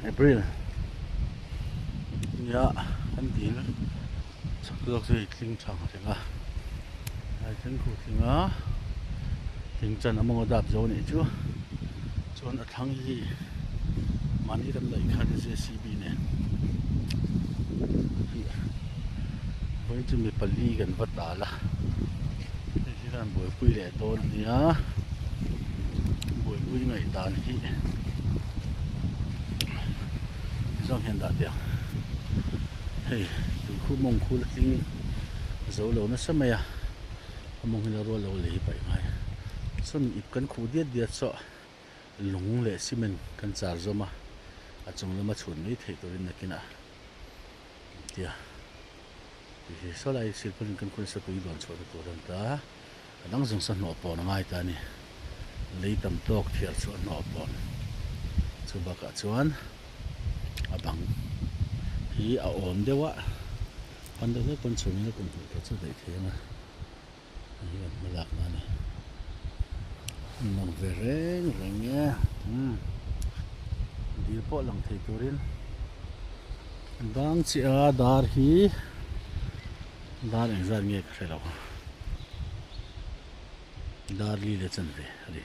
April nia kan dil chhak zawk chu hei tling tha ang reng a helai thleng khu tling a tling chan a mawnga dap zo anih chu chuan a thlang hi mahni kan laih khan J C B nen vawiin chu mi pali kan va tal a hei hi khan buaipui leh dawn a nia buaipui ngaihdan hi zawng hian dah teh ang hei tuikhu mawng khu la tling zo lo nasa mai a a mawng hi la rual lo lei paih ngai sawmi ip kan khuh diat diat saw lung leh cement kan char zawm a a chung lama chhun mai theih turin nakinah tia Hei saw lai silpawn kan khawi sa tui dawn chhuah na tur a ni ta a dang zawng sa hnawh pawn a ngai ta a ni lei tam tawk thiar chu a hnawh pawn chu bakah chuan a bang hi a awm deuh a pan deuh hlek pawn chhungin a kum hmuh tur chu a daih thei ang a hei hi kan hma lak na a ni lang ve reng reng e umm dil pawh lang thei turin bang chiah a dar hi dar engzat nge ka hre lo dar li leh chanve a ni.